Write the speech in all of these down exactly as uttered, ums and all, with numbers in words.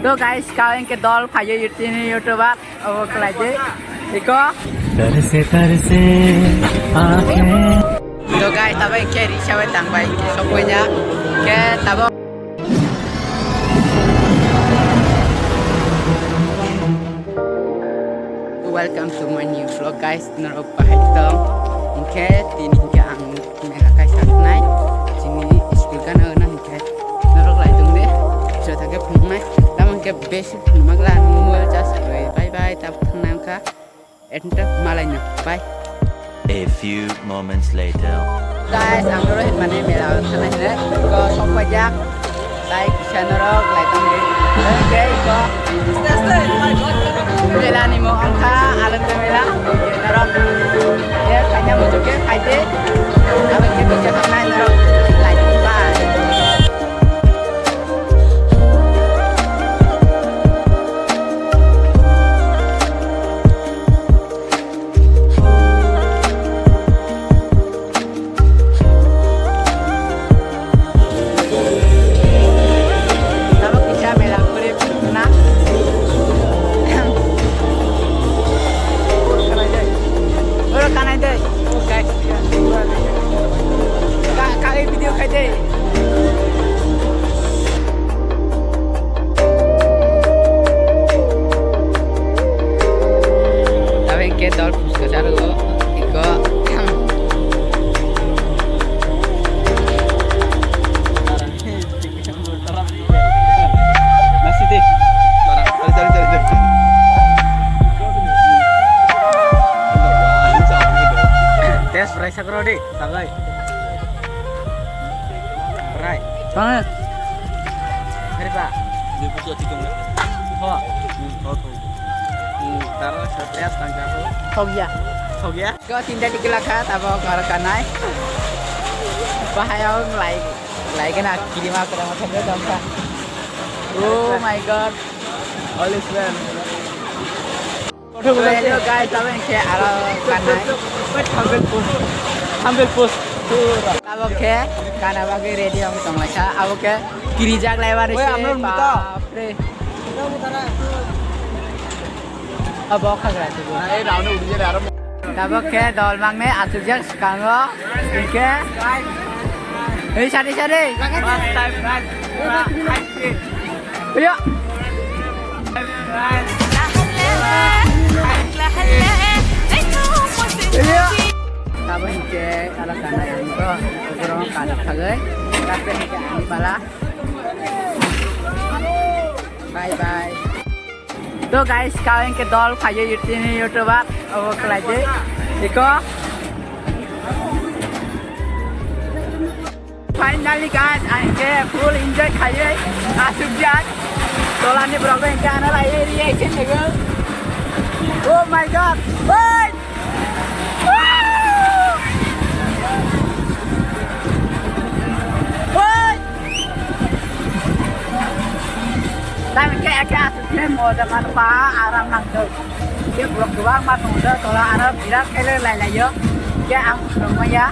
To guys, kau engke dol phayo YouTube, YouTuber, obo khlai de. Iko. Tarse tarse aake. To guys, tabo engke risa bai tang bai, sok bai ja. Ke tabo. Welcome to my new vlog, guys. Norok bahai tong. Engke tini engke ang mela kaisa nai. Chini school gana gana engke norok lai tong de. Jotha ke phunuknai. Tamo engke besi phunukma gla mobile charge rwi. Bye bye. Tabo thangnai wngkha. Enta malai no. Bye. A few moments later. Guys, ang doro hin mane mela thana hile ko sok pajak. Tai kisa norok lai tong di. Oke, ko. Mela ni mo angkha, alam ke mela. Norok. Ya, kanya mo ke, kaite. Alam ke bisa thana norok. Lai, bye. Tabok kisa mela kore phunukna. Oro kanai dei. Ka, ka, video khai dei. Tabeng ke dol phuska sarugo, iko. Nasi deh. Sorry, sorry, sorry, sorry. Test fry sakro deh, sagai. Rai. Bang. Hari ba. Di buku atik dong. Ho. Hmm, ho, ho. Hmm, taro stres tang jago. Ho gaya. Ho gaya. Ko tinta dikila kha, tabo kar kanai. Bahayong lai, lai kena kirima kena makan dong kha. Oh my God. All is well. Hello guys, tamo khe aro kanai. Thumbnail post. Thumbnail post. Abo khe kana bagwi ready wng tonglaikha. Abo khe kirijak lai bari se. Bapre. Abo khagra tubu. Tabok khe dol mangne achukjak swkango. Hingkhe. Hei, sari, sari. First time, guys. Ayo. Ayo. Tabok hingkhe ala kana yang to. Borok kana thagai. Kaste hingkhe ani pala. Bye bye. To guys, kau engke dol phayo YouTube, YouTuber, obo khlai de. Iko. Finally guys, ang engke full enjoy khaiye, asuk jak. Tolani borok engke ano lai reaction dego. Oh my God. Oi! Oi! Tamo khe eke aswk khe moja mano ba aram nangdo. Khe borok kwbangma tongo, tola aro birat khe lai lai yo. Khe ang swrwng maya.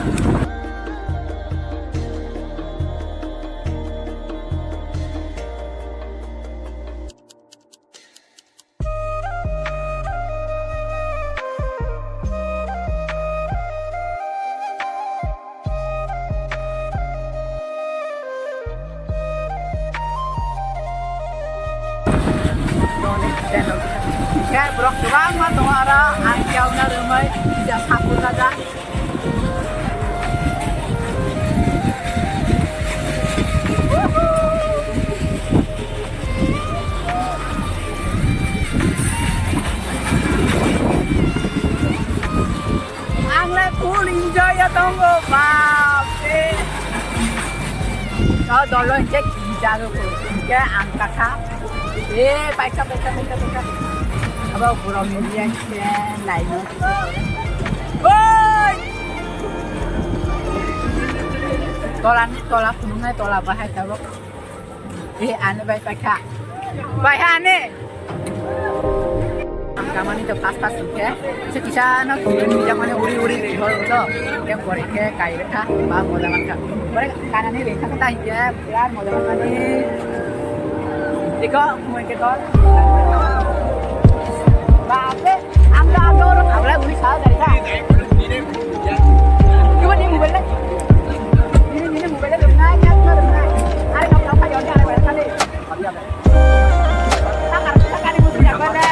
Khe borok kwbangma tongo aro ang khe wngna rwmwi kisa sakur kajak. Ang le full enjoy ya tongo, bap re. O dolo je kijago ko, je ang kaka. E, paika, paika, paika, paika. Abo borok ni je nai no. Oi! Tola ni, tola phunuknai, tola bahai tabok. Eh, ani bai paikha. Bai ha ani. Kamani to fast fast sukhe. Se kisa no kiri ni jamani uri uri ri hor to. Ke pore ke kai rekha ba moja mankha. Pore kanani rekha ta hingke birat moja mankha ni. Iko, mui ke kor. Bape, ang do, ang do, ang do, uri sa, dari sa. Ibu ni mobile na. Ini, ini mobile na, na, na, na. Are kau, kau, kau, are, are, are, are. Takar, takar, ini mesti apa, na?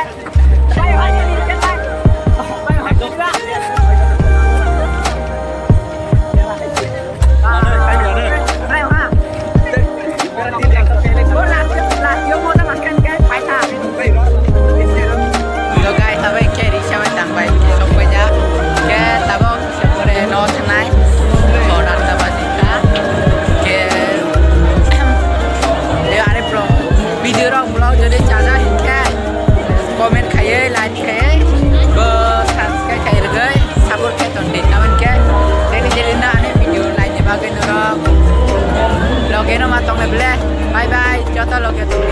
Hello guys, tabuk khe risa bai tang bai sokpaijak. Khe tabuk Siyapore no thangnai, hor atta baji kha. Khe, e, are bro, video rok vlog jodi chaja hinkhe, comment khaiwi, like khaiwi, bo subscribe khai rwgwi, support khai tongdi. Tamoni khe, daily daily no ani video naini bagwi norok loge no ma tonglai ble. Bye bye, joto loge tong.